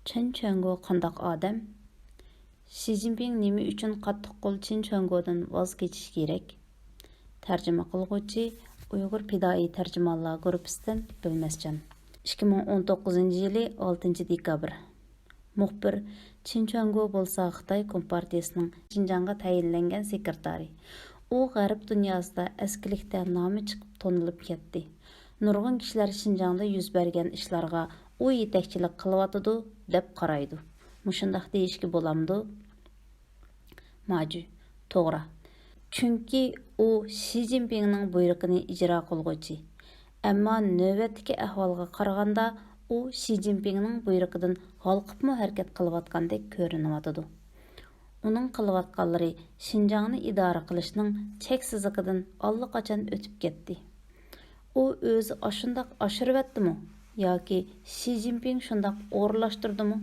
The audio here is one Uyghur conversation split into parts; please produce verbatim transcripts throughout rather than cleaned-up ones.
چېن چۈەنگو قانداق ئادەم؟ شى جىنپىڭ نېمە ئۈچۈن قاتتىق قول چېن چۈەنگودىن ۋاز كېچىشى كېرەك؟ تەرجىمە قىلغۇچى، ئۇيغۇر پىدائىي تەرجىمانلار گۇرۇپپىسىدىن بىلمەسجان. ئىككى مىڭ ئون توققۇزىنچى يىلى ئالتىنچى دېكابىر. مۇخبىر، چېن چۈەنگو بولسا خىتاي كومپارتىيىسىنىڭ شىنجاڭغا تەيىنلەنگەن سېكرېتارى. ئۇ غەرب دۇنياسىدا ئەسكىلىكتە نامى چىقىپ تونۇلۇپ كەتتى. نۇرغۇن كىشىلەر شىنجاڭدا يۈز بەرگەن ئىشلارغا ئۇ يېتەكچىلىك قىلىۋاتىدۇ، دەپ قارايدۇ. مۇشۇنداق دېيىشكە بولامدۇ؟ ماجۈ، توغرا. چۈنكى ئۇ شى جىنپىڭنىڭ بۇيرۇقىنى ئىجرا قىلغۇچى. ئەمما نۆۋەتتىكى ئەھۋالغا قارىغاندا، ئۇ شى جىنپىڭنىڭ بۇيرۇقىدىن ھالقىپمۇ ھەرىكەت قىلىۋاتقاندەك كۆرۈنۈۋاتىدۇ. ئۇنىڭ قىلىۋاتقانلىرى شىنجاڭنى ئىدارە قىلىشنىڭ چەك سىزىقىدىن ئاللىقاچان ئۆتۈپ كەتتى. ئۇ ئۆزى ئاشۇنداق ئاشۇرۇۋەتتىمۇ ياكى شى جىنپىڭ شۇنداق ئورۇنلاشتۇردىمۇ؟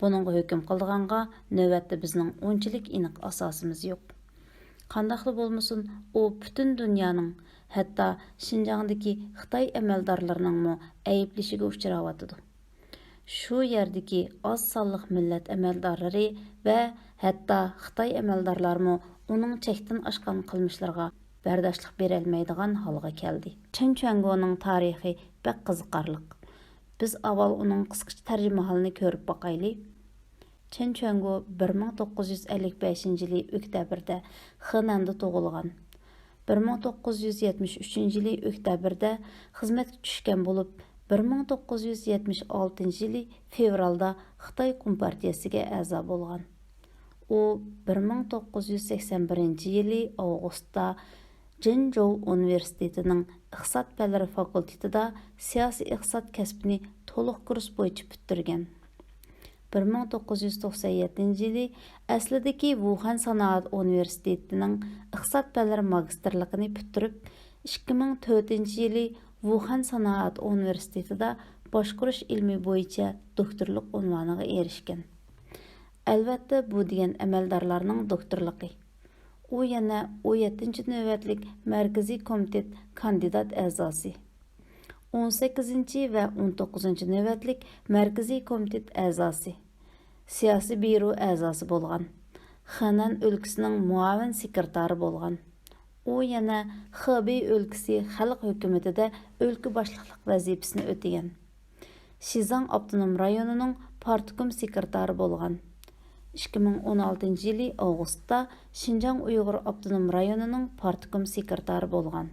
بۇنىڭغا ھۆكۈم قىلىدىغانغا نۆۋەتتە بىزنىڭ ئۇنچىلىك ئېنىق ئاساسىمىز يوق. قانداقلا بولمىسۇن، ئۇ پۈتۈن دۇنيانىڭ، ھەتتا شىنجاڭدىكى خىتاي ئەمەلدارلىرىنىڭمۇ ئەيىبلىشىگە ئۇچراۋاتىدۇ. شۇ يەردىكى ئاز سانلىق مىللەت ئەمەلدارلىرى ۋە ھەتتا خىتاي ئەمەلدارلارمۇ ئۇنىڭ چەكتىن ئاشقان قىلمىشلىرىغا بەرداشلىق بېرەلمەيدىغان ھالغا كەلدى. چېن چۈەنگونىڭ تارىخى بەك قىزىقارلىق. بىز ئاۋۋال ئۇنىڭ قىسقىچە تەرجىمىھالىنى كۆرۈپ باقايلى. چېن چۈەنگو بىر مىڭ توققۇز يۈز ئەللىك بەشىنچى يىلى ئۆكتەبىردە خېنەندە تۇغۇلغان. بىر مىڭ توققۇز يۈز يەتمىش ئۈچىنچى يىلى ئۆكتەبىردە خىزمەتكە چۈشكەن بولۇپ، بىر مىڭ توققۇز يۈز يەتمىش ئالتىنچى يىلى فېۋرالدا خىتاي كومپارتىيەسىگە ئەزا بولغان. ئۇ بىر مىڭ توققۇز يۈز سەكسەن بىرىنچى يىلى ئاۋغۇستتا جېنجوۋ ئۇنىۋېرسىتېتىنىڭ ئىقتىساد پەنلىرى فاكۇلتېتىدا سىياسىي ئىقتىساد كەسپىنى تولۇق كۇرس بويىچە پۈتتۈرگەن. بىر مىڭ توققۇز يۈز توقسەن يەتتىنچى يىلى ئەسلىدىكى ۋۇخەن سانائەت ئۇنىۋېرسىتېتىنىڭ ئىقتىساد پەنلىرى ماگىستىرلىقىنى پۈتتۈرۈپ، ئىككى مىڭ تۆتىنچى يىلى ۋۇخەن سانائەت ئۇنىۋېرسىتېتىدا باشقۇرۇش ئىلمى بويىچە دوكتورلۇق ئۇنۋانىغا ئېرىشكەن. ئەلۋەتتە، بۇ دېگەن ئەمەلدارلارنىڭ دوكتورلۇقى. ئۇ يەنە ئون يەتتىنچى نۆۋەتلىك مەركىزىي كومىتېت كاندىدات ئەزاسى، ئون سەككىزىنچى ۋە ئون توققۇزىنچى نۆۋەتلىك مەركىزىي كومىتېت ئەزاسى، سىياسىي بيۇرو ئەزاسى بولغان. خېنەن ئۆلكىسىنىڭ مۇئاۋىن سېكرېتارى بولغان. ئۇ يەنە خېبېي ئۆلكىسى خەلق ھۆكۈمىتىدە ئۆلكە باشلىقلىق ۋەزىپىسىنى ئۆتىگەن. شىزاڭ ئاپتونوم رايونىنىڭ پارتكوم سېكرېتارى بولغان. ئىككى مىڭ ئون ئالتىنچى يىلى ئاۋغۇستتا شىنجاڭ ئۇيغۇر ئاپتونوم رايونىنىڭ پارتكوم سېكرېتارى بولغان.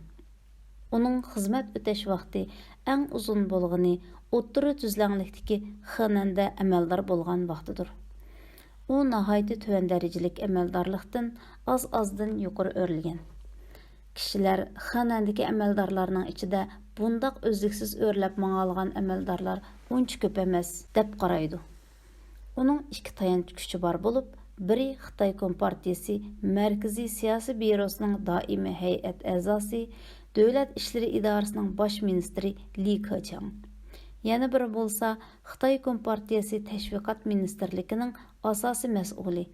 ئۇنىڭ خىزمەت ئۆتەش ۋاقتى ئەڭ ئۇزۇن بولغىنى ئوتتۇرا تۈزلەڭلىكتىكى خېنەندە ئەمەلدار بولغان ۋاقتىدۇر. ئۇ ناھايىتى تۆۋەن دەرىجىلىك ئەمەلدارلىقتىن ئاز-ئازدىن يۇقىرى ئۆرلىگەن. كىشىلەر خېنەندىكى ئەمەلدارلارنىڭ ئىچىدە بۇنداق ئۈزلۈكسىز ئۆرلەپ ماڭالىغان ئەمەلدارلار ئۇنچە كۆپ ئەمەس، دەپ قارايدۇ. ئۇنىڭ ئىككى تايانچ كۈچى بار بولۇپ، بىرى خىتاي كومپارتىيىسى مەركىزىي سىياسىي بيۇروسىنىڭ دائىمىي ھەيئەت ئەزاسى، دۆلەت ئىشلىرى ئىدارىسىنىڭ باش مىنىستىرى لى كېچياڭ. يەنە بىرى بولسا خىتاي كومپارتىيەسى تەشۋىقات مىنىستىرلىكىنىڭ ئاساسىي مەسئۇلى،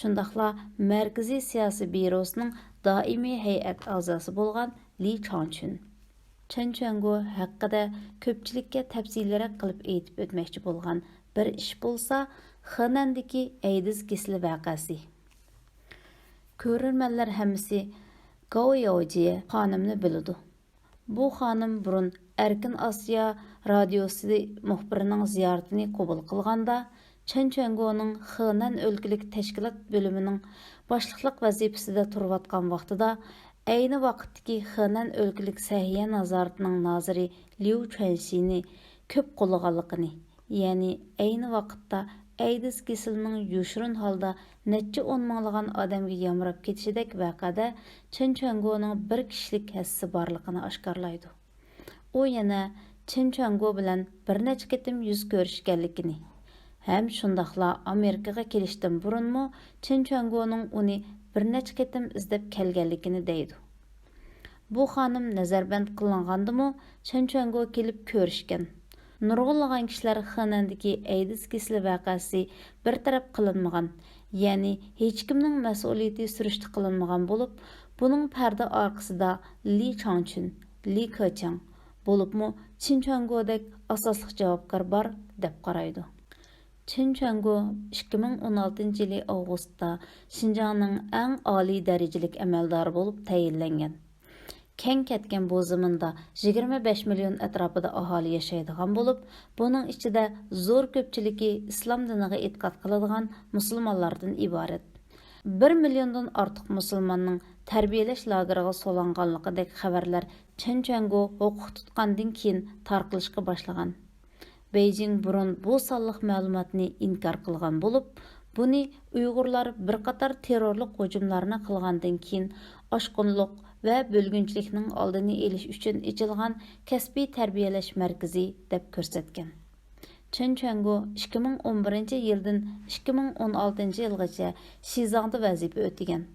شۇنداقلا مەركىزىي سىياسىي بيۇروسىنىڭ دائىمىي ھەيئەت ئەزاسى بولغان لى چاڭچۈن. چېن چۈەنگو ھەققىدە كۆپچىلىككە تەپسىلىيرەك قىلىپ ئېيتىپ ئۆتمەكچى بولغان بىر ئىش بولسا، خېنەندىكى ئەيدىز كېسىلى ۋەقەسى. كۆرۈرمەنلەر ھەممىسى گاۋ ياۋجيې خانىمنى بىلىدۇ. بۇ خانىم بۇرۇن ئەركىن ئاسىيا رادىيوسى مۇخبىرىنىڭ زىيارىتىنى قوبۇل قىلغاندا، چېن چۈەنگونىڭ خېنەن ئۆلكىلىك تەشكىلات بۆلۈمىنىڭ باشلىقلىق ۋەزىپىسىدە تۇرۇۋاتقان ۋاقتىدا، ئەينى ۋاقىتتىكى خېنەن ئۆلكىلىك سەھىيە نازارىتىنىڭ نازىرى ليۇ چۈەنشىنى كۆپ قوللىغانلىقىنى، يەنى ئەينى ۋاقىتتا ئەيدىز كېسىلىنىڭ يوشۇرۇن ھالدا نەچچە ئون مىڭلىغان ئادەمگە يامراپ كېتىشىدەك ۋەقەدە چېن چۈەنگونىڭ بىر كىشىلىك ھەسسىسى بارلىقىنى ئاشكارىلايدۇ. ئۇ يەنە چېن چۈەنگو بىلەن بىر نەچچە قېتىم يۈز كۆرۈشكەنلىكىنى ھەم شۇنداقلا ئامېرىكىغا كېلىشتىن بۇرۇنمۇ چېن چۈەنگونىڭ ئۇنى بىر نەچچە قېتىم ئىزدەپ كەلگەنلىكىنى دەيدۇ. بۇ خانىم نەزەربەند قىلىنغاندىمۇ چېن چۈەنگو كېلىپ كۆرۈشكەن. نۇرغۇنلىغان كىشىلەر خېنەندىكى ئەيدىز كېسىلى ۋەقەسى بىر تەرەپ قىلىنمىغان، يەنى ھېچكىمنىڭ مەسئۇلىيىتى سۈرۈشتە قىلىنمىغان بولۇپ، بۇنىڭ پەردە ئارقىسىدا لى چاڭچۈن، لى كېچياڭ، بولۇپمۇ چېن چۈەنگودەك ئاساسلىق جاۋابكار بار، دەپ قارايدۇ. چېن چۈەنگو ئىككى مىڭ ئون ئالتىنچى يىلى ئاۋغۇستتا شىنجاڭنىڭ ئەڭ ئالىي دەرىجىلىك ئەمەلدارى بولۇپ تەيىنلەنگەن. كەڭ كەتكەن بۇ زېمىندا يىگىرمە بەش مىليون ئەتراپىدا ئاھالى ياشايدىغان بولۇپ، بۇنىڭ ئىچىدە زور كۆپچىلىكى ئىسلام دىنىغا ئېتىقاد قىلىدىغان مۇسۇلمانلاردىن ئىبارەت. بىر مىليوندىن ئارتۇق مۇسۇلماننىڭ تەربىيەلەش لاگېرىغا سولانغانلىقىدەك خەۋەرلەر چېن چۈەنگو ھوقۇق تۇتقاندىن كېيىن تارقىلىشقا باشلىغان. بېيجىڭ بۇرۇن بۇ سانلىق مەلۇماتنى ئىنكار قىلغان بولۇپ، بۇنى ئۇيغۇرلار بىر قاتار تېررورلۇق ھۇجۇملارنى قىلغاندىن كېيىن ئاشقۇنلۇق ۋە بۆلگۈنچىلىكنىڭ ئالدىنى ئېلىش ئۈچۈن ئېچىلغان كەسپىي تەربىيەلەش مەركىزى دەپ كۆرسەتكەن. چېن چۈەنگو ئىككى مىڭ ئون بىرىنچى يىلدىن ئىككى مىڭ ئون ئالتىنچى يىلغىچە شىزاڭدا ۋەزىپە ئۆتىگەن.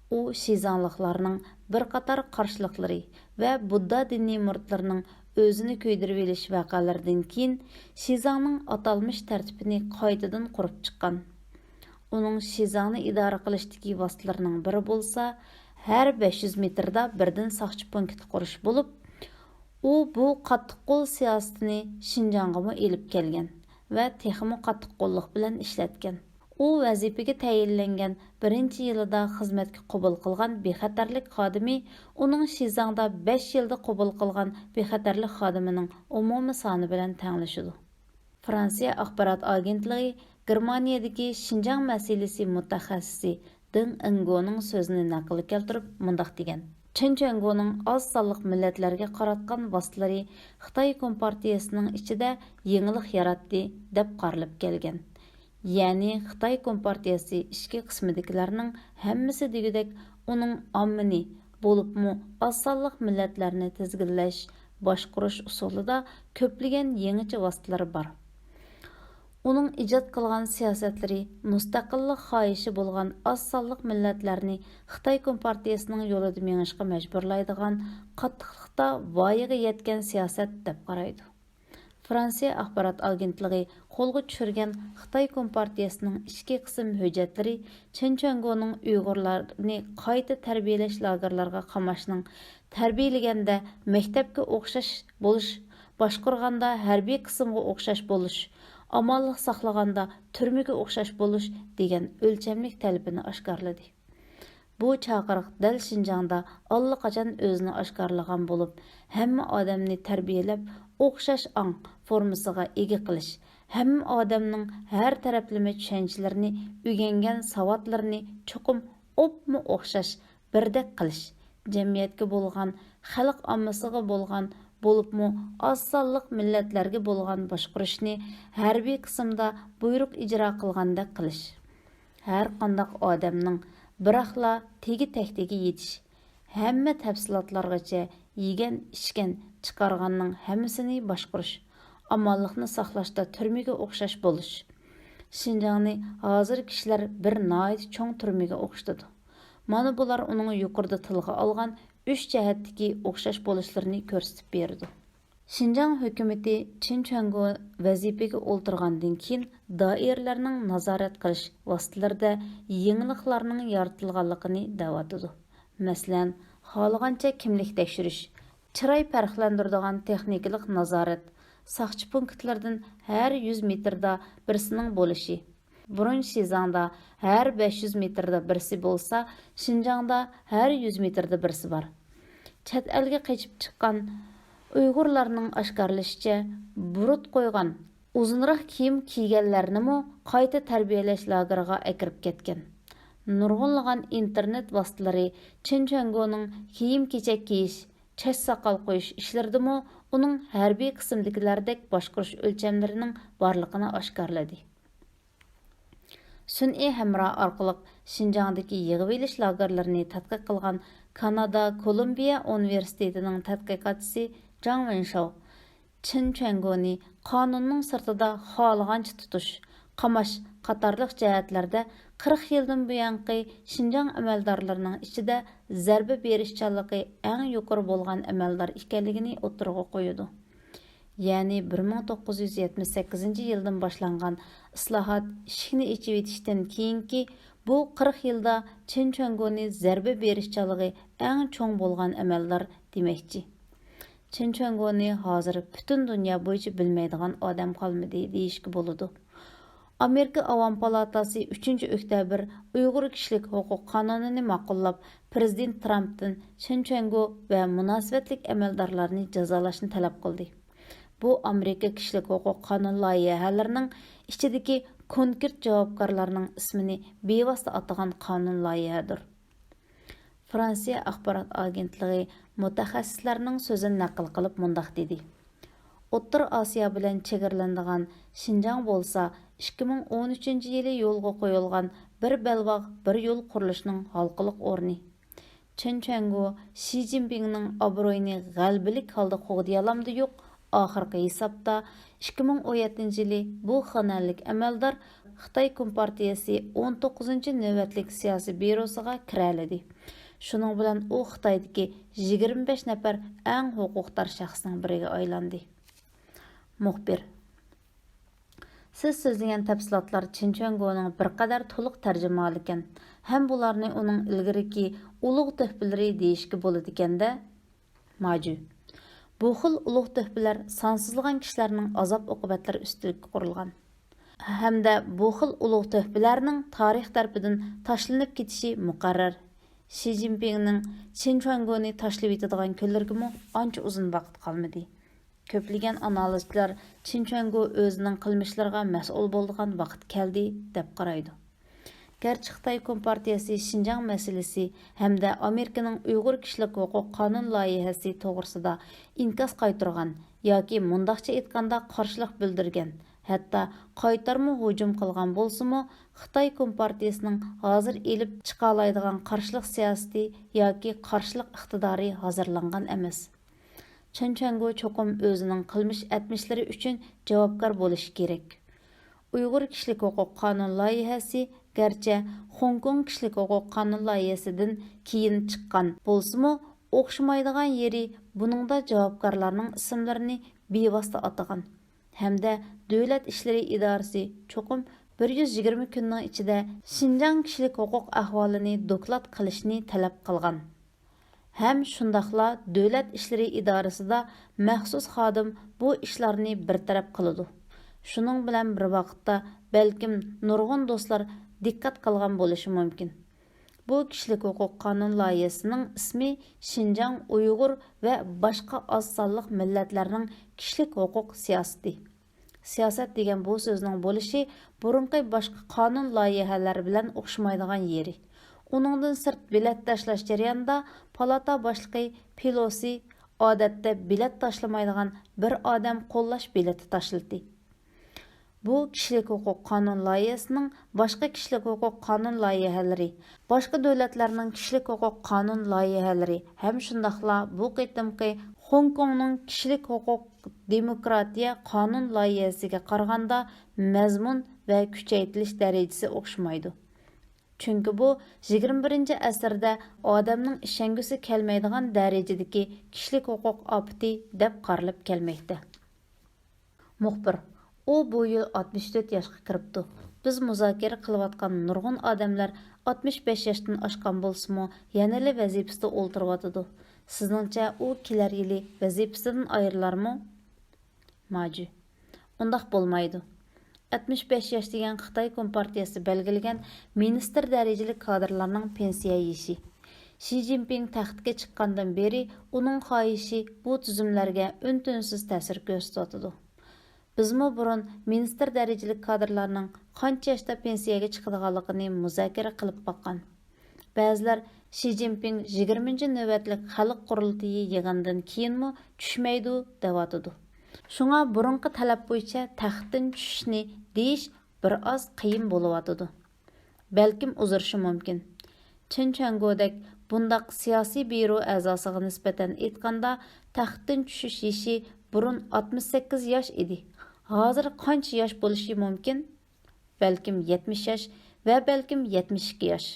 ئۇ شىزاڭلىقلارنىڭ بىر قاتار قارشىلىقلىرى ۋە بۇددا دىنىي مۇرىتلىرىنىڭ ئۆزىنى كۆيدۈرۈۋېلىش ۋەقەلىرىدىن كېيىن، شىزاڭنىڭ ئاتالمىش تەرتىپىنى قايتىدىن قۇرۇپ چىققان. ئۇنىڭ شىزاڭنى ئىدارە قىلىشتىكى ۋاسىتىلىرىنىڭ بىرى بولسا، ھەر بەش يۈز مېتىردا بىردىن ساقچى پونكىتى قۇرۇش بولۇپ، ئۇ بۇ قاتتىق قول سىياسىتىنى شىنجاڭغىمۇ ئېلىپ كەلگەن ۋە تېخىمۇ قاتتىق قوللۇق بىلەن ئىشلەتكەن. ئۇ ۋەزىپىگە تەيىنلەنگەن بىرىنچى يىلىدا خىزمەتكە قوبۇل قىلغان بىخەتەرلىك خادىمى ئۇنىڭ شىزاڭدا بەش يىلدا قوبۇل قىلغان بىخەتەرلىك خادىمىنىڭ ئومۇمىي سانى بىلەن تەڭلىشىدۇ. فرانسىيە ئاخبارات ئاگېنتلىقى گېرمانىيەدىكى شىنجاڭ مەسىلىسى مۇتەخەسسىسى دېڭ ئېنگونىڭ سۆزىنى نەقىل كەلتۈرۈپ مۇنداق دېگەن: چېن چۈەنگونىڭ ئاز سانلىق مىللەتلەرگە قاراتقان ۋاسىتىلىرى خىتاي كومپارتىيىسىنىڭ ئىچىدە يېڭىلىق ياراتتى، دەپ قارىلىپ كەلگەن. يەنى خىتاي كومپارتىيىسى ئىچكى قىسمىدىكىلەرنىڭ ھەممىسى دېگۈدەك ئۇنىڭ ئاممىنى، بولۇپمۇ ئاز سانلىق مىللەتلەرنى تىزگىنلەش، باشقۇرۇش ئۇسۇلىدا كۆپلىگەن يېڭىچە ۋاسىتىلىرى بار. ئۇنىڭ ئىجاد قىلغان سىياسەتلىرى مۇستەقىللىق خاھىشى بولغان ئاز سانلىق مىللەتلەرنى خىتاي كومپارتىيىسىنىڭ يولىدا مېڭىشقا مەجبۇرلايدىغان قاتتىقلىقتا ۋايىغا يەتكەن سىياسەت دەپ قارايدۇ. فرانسىيە ئاخبارات ئاگېنتلىقى قولغا چۈشۈرگەن خىتاي كومپارتىيىسىنىڭ ئىچكى قىسىم ھۆججەتلىرى چېن چۈەنگونىڭ ئۇيغۇرلارنى قايتا تەربىيەلەش لاگېرلىرىغا قاماشنىڭ تەربىيەلىگەندە مەكتەپكە ئوخشاش بولۇش، باشقۇرغاندا ھەربىي قىسىمغا ئوخشاش بولۇش، ئامانلىق ساقلىغاندا تۈرمىگە ئوخشاش بولۇش دېگەن ئۆلچەملىك تەلىپىنى ئاشكارىلىدى. بۇ چاقىرىق دەل شىنجاڭدا ئاللىقاچان ئۆزىنى ئاشكارىلىغان بولۇپ، ھەممە ئادەمنى تەربىيەلەپ، ئوخشاش ئاڭ فورمىسىغا ئىگە قىلىش، ھەممە ئادەمنىڭ ھەر تەرەپلىمە چۈشەنچىلىرىنى، ئۆگەنگەن ساۋاتلىرىنى چوقۇم ئوپمۇ ئوخشاش، بىردەك قىلىش، جەمئىيەتكە بولغان، خەلق ئاممىسىغا بولغان، بولۇپمۇ ئاز سانلىق مىللەتلەرگە بولغان باشقۇرۇشنى ھەربىي قىسىمدا بۇيرۇق ئىجرا قىلغاندەك قىلىش. ھەر قانداق ئادەمنىڭ بىراقلا تېگى تەكتىگە يېتىش، ھەممە تەپسىلاتلارغىچە يېگەن، ئىچكەن، چىقارغاننىڭ ھەممىسىنى باشقۇرۇش، ئامانلىقنى ساقلاشتا تۈرمىگە ئوخشاش بولۇش. شىنجاڭنى ھازىر كىشىلەر بىر ناھايىتى چوڭ تۈرمىگە ئوخشىتىدۇ. مانا بۇلار ئۇنىڭ يۇقىرىدا تىلغا ئالغان ئۈچ جەھەتتىكى ئوخشاش بولۇشلىرىنى كۆرسىتىپ بېرىدۇ. شىنجاڭ ھۆكۈمىتى چېن چۈەنگو ۋەزىپىگە ئولتۇرغاندىن كېيىن، دائىرىلەرنىڭ نازارەت قىلىش ۋاسىتىلىرىدە يېڭىلىقلارنىڭ يارىتىلغانلىقىنى دەۋاتىدۇ. مەسىلەن، خالىغانچە كىملىك تەكشۈرۈش، چىراي پەرقلەندۈرىدىغان تېخنىكىلىق نازارەت، ساقچى پونكىتلىرىدىن ھەر يۈز مېتىردا بىرسىنىڭ بولۇشى. بۇرۇن شىزاڭدا ھەر بەش يۈز مېتىردا بىرسى بولسا، شىنجاڭدا ھەر يۈز مېتىردا بىرسى بار. چەت ئەلگە قېچىپ چىققان ئۇيغۇرلارنىڭ ئاشكارىلىشىچە، بۇرۇت قويغان، ئۇزۇنراق كىيىم كىيگەنلەرنىمۇ قايتا تەربىيەلەش لاگېرىغا ئەكىرىپ كەتكەن. نۇرغۇنلىغان ئىنتېرنېت ۋاسىتىلىرى چېن چۈەنگونىڭ كىيىم-كېچەك كىيىش، چاچ-ساقال قويۇش ئىشلىرىدىمۇ ئۇنىڭ ھەربىي قىسىمدىكىلەردەك باشقۇرۇش ئۆلچەملىرىنىڭ بارلىقىنى ئاشكارىلىدى. سۈنئىي ھەمراھ ئارقىلىق شىنجاڭدىكى يىغىۋېلىش لاگېرلىرىنى تەتقىق قىلغان كانادا كولومبىيە ئۇنىۋېرسىتېتىنىڭ تەتقىقاتچىسى جاڭ ۋېنشاۋ چېن چۈەنگونى قانۇننىڭ سىرتىدا خالىغانچە تۇتۇش، قاماش قاتارلىق جەھەتلەردە قىرىق يىلدىن بۇيانقى شىنجاڭ ئەمەلدارلىرىنىڭ ئىچىدە زەربە بېرىشچانلىقى ئەڭ يۇقىرى بولغان ئەمەلدار ئىكەنلىكىنى ئوتتۇرىغا قويىدۇ. يەنى بىر مىڭ توققۇز يۈز يەتمىش سەككىزىنچى يىلدىن باشلانغان ئىسلاھات ئىشىكنى ئېچىۋېتىشتىن كېيىنكى بۇ قىرىق يىلدا چېن چۈەنگونى زەربە بېرىشچانلىقى ئەڭ چوڭ بولغان ئەمەلدار دېمەكچى. چېن چۈەنگونى ھازىر پۈتۈن دۇنيا بويىچە بىلمەيدىغان ئادەم قالمىدى دېيىشكە بولىدۇ. ئامېرىكا ئاۋام پالاتاسى ئۈچىنچى ئۆكتەبىر ئۇيغۇر كىشىلىك ھوقۇق قانۇنىنى ماقۇللاپ، پىرېزىدېنت ترامپتىن چېن چۈەنگو ۋە مۇناسىۋەتلىك ئەمەلدارلارنى جازالاشنى تەلەپ قىلدى. بۇ ئامېرىكا كىشىلىك ھوقۇق قانۇن لايىھەلىرىنىڭ ئىچىدىكى كونكرېت جاۋابكارلارنىڭ ئىسمىنى بىۋاسىتە ئاتىغان قانۇن لايىھەدۇر. فرانسىيە ئاخبارات ئاگېنتلىقى مۇتەخەسسىسلەرنىڭ سۆزىنى نەقىل قىلىپ مۇنداق دېدى: ئوتتۇرا ئاسىيا بىلەن چېگرىلىنىدىغان شىنجاڭ بولسا ئىككى مىڭ ئون ئۈچىنچى يىلى يولغا قويۇلغان بىر بەلباغ، بىر يول قۇرۇلۇشىنىڭ ھالقىلىق ئورنى. چېن چۈەنگو شى جىنپىڭنىڭ ئابرۇيىنى غەلىبىلىك ھالدا قوغدىيالامدۇ يوق، ئاخىرقى ھېسابتا ئىككى مىڭ ئون يەتتىنچى يىلى بۇ خانەنلىك ئەمەلدار خىتاي كومپارتىيەسى ئون توققۇزىنچى نۆۋەتلىك سىياسىي بيۇروسىغا كىرەلىدى. شۇنىڭ بىلەن ئۇ خىتايدىكى يىگىرمە بەش نەپەر ئەڭ ھوقۇقدار شەخسنىڭ بىرىگە ئايلاندى. مۇخبىر: سىز سۆزلىگەن تەپسىلاتلار چېن چۈەنگونىڭ بىر قەدەر تولۇق تەرجىمىھالىكەن ھەم بۇلارنى ئۇنىڭ ئىلگىرىكى ئۇلۇغ تۆھپىلىرى دېيىشكە بولىدىكەن-دە؟ ماجۈ: بۇ خىل ئۇلۇغ تۆھپىلەر سانسىزلىغان كىشىلەرنىڭ ئازاب-ئوقۇبەتلىرى ئۈستىلىككە قۇرۇلغان. ھەمدە بۇ خىل ئۇلۇغ تۆھپىلەرنىڭ تارىخ تەرىپىدىن تاشلىنىپ كېتىشى مۇقەررەر. شى جىنپىڭنىڭ چېن چۈەنگونى تاشلىۋېتىدىغان كۈنلىرىگىمۇ ئانچە ئۇزۇن ۋاقىت قالمىدى. كۆپلىگەن ئانالىزچىلار چېن چۈەنگو ئۆزىنىڭ قىلمىشلىرىغا مەسئۇل بولىدىغان ۋاقىت كەلدى، دەپ قارايدۇ. گەرچە خىتاي كومپارتىيەسى شىنجاڭ مەسىلىسى ھەمدە ئامېرىكىنىڭ ئۇيغۇر كىشىلىك ھوقۇق قانۇن لايىھەسى توغرىسىدا ئىنكاس قايتۇرغان ياكى مۇنداقچە ئېيتقاندا قارشىلىق بىلدۈرگەن، ھەتتا قايتارمۇ ھۇجۇم قىلغان بولسىمۇ، خىتاي كومپارتىيەسىنىڭ ھازىر ئېلىپ چىقالايدىغان قارشىلىق سىياسىتى ياكى قارشىلىق ئىقتىدارى ھازىرلانغان ئەمەس. چېن چۈەنگو چوقۇم ئۆزىنىڭ قىلمىش ئەتمىشلىرى ئۈچۈن جاۋابكار بولۇشى كېرەك. ئۇيغۇر كىشىلىك ھوقۇق قانۇن لايىھەسى گەرچە خوڭكوڭ كىشىلىك ھوقۇق قانۇن لايىھەسىدىن كېيىن چىققان بولسىمۇ، ئوخشىمايدىغان يېرى بۇنىڭدا جاۋابكارلارنىڭ ئىسىملىرىنى بىۋاسىتە ئاتىغان ھەمدە دۆلەت ئىشلىرى ئىدارىسى چوقۇم بىر يۈز يىگىرمە كۈننىڭ ئىچىدە شىنجاڭ كىشىلىك ھوقۇق ئەھۋالىنى دوكلات قىلىشنى تەلەپ قىلغان. ھەم شۇنداقلا دۆلەت ئىشلىرى ئىدارىسىدا مەخسۇس خادىم بۇ ئىشلارنى بىر تەرەپ قىلىدۇ. شۇنىڭ بىلەن بىر ۋاقىتتا، بەلكىم نۇرغۇن دوستلار دىققەت قىلغان بولۇشى مۇمكىن. بۇ كىشىلىك ھوقۇق قانۇن لايىھەسىنىڭ ئىسمى شىنجاڭ ئۇيغۇر ۋە باشقا ئاز سانلىق مىللەتلەرنىڭ كىشىلىك ھوقۇق سىياسىتى. سىياسەت دېگەن بۇ سۆزنىڭ بولۇشى بۇرۇنقى باشقا قانۇن لايىھەلەر بىلەن ئوخشىمايدىغان يېرى. ئۇنىڭدىن سىرت، بېلەت تاشلاش جەريانىدا پالاتا باشلىقى پېلوسى ئادەتتە بېلەت تاشلىمايدىغان بىر ئادەم قوللاش بېلىتى تاشلىدى. بۇ كىشىلىك ھوقۇق قانۇن لايىھەسىنىڭ باشقا كىشىلىك ھوقۇق قانۇن لايىھەلىرى، باشقا دۆلەتلەرنىڭ كىشىلىك ھوقۇق قانۇن لايىھەلىرى ھەم شۇنداقلا بۇ قېتىمقى خوڭكوڭنىڭ كىشىلىك ھوقۇق دېموكراتىيە قانۇن لايىھەسىگە قارىغاندا مەزمۇن ۋە كۈچەيتىلىش دەرىجىسى ئوخشىمايدۇ. چۈنكى بۇ يىگىرمە بىرىنچى ئەسىردە ئادەمنىڭ ئىشەنگۈسى كەلمەيدىغان دەرىجىدىكى كىشىلىك ھوقۇق ئاپىتى دەپ قارىلىپ كەلمەكتە. مۇخبىر: ئۇ بۇ يىل ئاتمىش تۆت ياشقا كىرىپتۇ. بىز مۇزاكىرە قىلىۋاتقان نۇرغۇن ئادەملەر ئاتمىش بەش ياشتىن ئاشقان بولسىمۇ، يەنىلا ۋەزىپىسىدە ئولتۇرۇۋاتىدۇ. سىزنىڭچە ئۇ كېلەر يىلى ۋەزىپىسىدىن ئايرىلارمۇ؟ ماجۈ: ئۇنداق بولمايدۇ. ئاتمىش بەش ياش دېگەن خىتاي كومپارتىيەسى بەلگىلىگەن مىنىستىر دەرىجىلىك كادىرلارنىڭ پېنسىيە يېشى. شى جىنپىڭ تەختكە چىققاندىن بېرى ئۇنىڭ خاھىشى بۇ تۈزۈملەرگە ئۈن-تىنسىز تەسىر كۆرسىتىۋاتىدۇ. بىزمۇ بۇرۇن مىنىستىر دەرىجىلىك كادىرلارنىڭ قانچە ياشتا پېنسىيەگە چىقىدىغانلىقىنى مۇزاكىرە قىلىپ باققان. بەزىلەر شى جىنپىڭ يىگىرمىنچى نۆۋەتلىك خەلق قۇرۇلتىيى يىغىنىدىن كېيىنمۇ چۈشمەيدۇ دەۋاتىدۇ. شۇڭا بۇرۇنقى تەلەپ بويىچە تەختتىن چۈشۈشنى دېيىش بىر ئاز قىيىن بولۇۋاتىدۇ. بەلكىم ئۇزىرىشى مۇمكىن. چېن چۈەنگودەك بۇنداق سىياسىي بيۇرو ئەزاسىغا نىسبەتەن ئېيتقاندا، تەختتىن چۈشۈش يېشى بۇرۇن ئاتمىش سەككىز ياش ئىدى. ھازىر قانچە ياش بولۇشى مۇمكىن؟ بەلكىم يەتمىش ياش ۋە بەلكىم يەتمىش ئىككى ياش.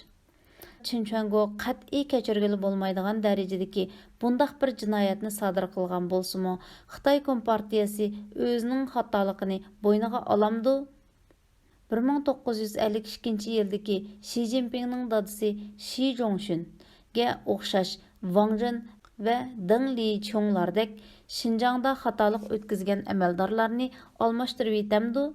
چېن چۈەنگو قەتئىي كەچۈرگىلى بولمايدىغان دەرىجىدىكى بۇنداق بىر جىنايەتنى سادىر قىلغان بولسىمۇ، خىتاي كومپارتىيەسى ئۆزىنىڭ خاتالىقىنى بوينىغا ئالامدۇ؟ بىر مىڭ توققۇز يۈز ئەللىك ئىككىنچى يىلدىكى شى جىنپىڭنىڭ دادىسى شى جۇڭشۈنگە ئوخشاش ۋاڭ جېن ۋە دېڭ لىچۇڭلاردەك شىنجاڭدا خاتالىق ئۆتكۈزگەن ئەمەلدارلارنى ئالماشتۇرۇۋېتەمدۇ؟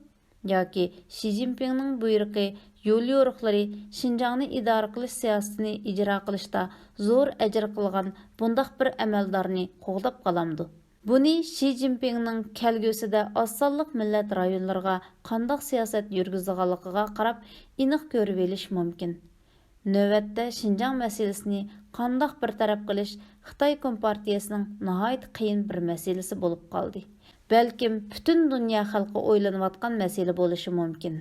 ياكى شى جىنپىڭنىڭ بۇيرۇقى، يوليورۇقلىرى شىنجاڭنى ئىدارە قىلىش سىياسىتىنى ئىجرا قىلىشتا زور ئەجىر قىلغان بۇنداق بىر ئەمەلدارنى قوغداپ قالامدۇ؟ بۇنى شى جىنپىڭنىڭ كەلگۈسىدە ئاز سانلىق مىللەت رايونلىرىغا قانداق سىياسەت يۈرگۈزىدىغانلىقىغا قاراپ ئېنىق كۆرۈۋېلىش مۇمكىن. نۆۋەتتە شىنجاڭ مەسىلىسىنى قانداق بىر تەرەپ قىلىش خىتاي كومپارتىيىسىنىڭ ناھايىتى قىيىن بىر مەسىلىسى بولۇپ قالدى. بەلكىم پۈتۈن دۇنيا خەلقى ئويلىنىۋاتقان مەسىلە بولۇشى مۇمكىن.